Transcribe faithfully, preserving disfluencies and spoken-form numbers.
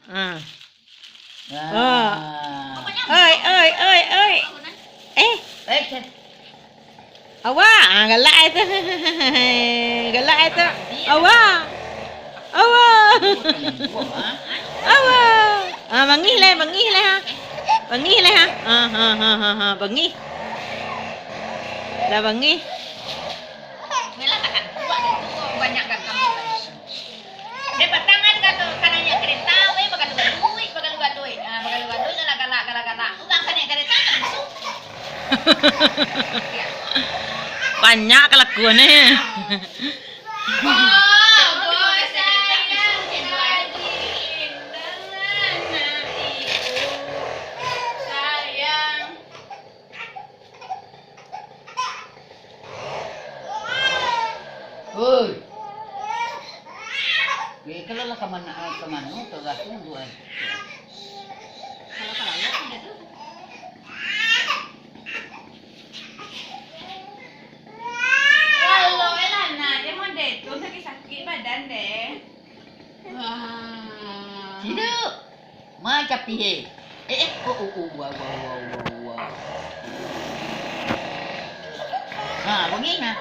Ah. Ah. Oi, oi, oi, oi. Eh. Eh, cek. Awak, ah, galak ai tu. Galak ai tu. Awak. Awak. Awak. Ah, bangih lai, bangih lai, ha. Bangih lai, ha. Ah, ha, ha, ha, ha. Bangih. Lah bangih. Dek patang kan kato, ka naiak kareta, weh, bagaduik-gaduik, bagaduik-gaduik. Ah, bagaduik-gaduik, galak-galak, galak-galak. Urang ka naiak kareta, langsung. Banyak kalakuan, eh. Bobo sayang, sayang. Oi. Eh, kalau lah ka mana, ka mano, tergantung tu, eh. Kalau ka laut, udah tu. Kalau lah, nak, dia model tu sakit-sakit badan deh. Wah. Ciduik. Macam pihek. Eh, eh. Oh, oh, oh, wah, wah, wah, wah, wah. Ha, bangih nah.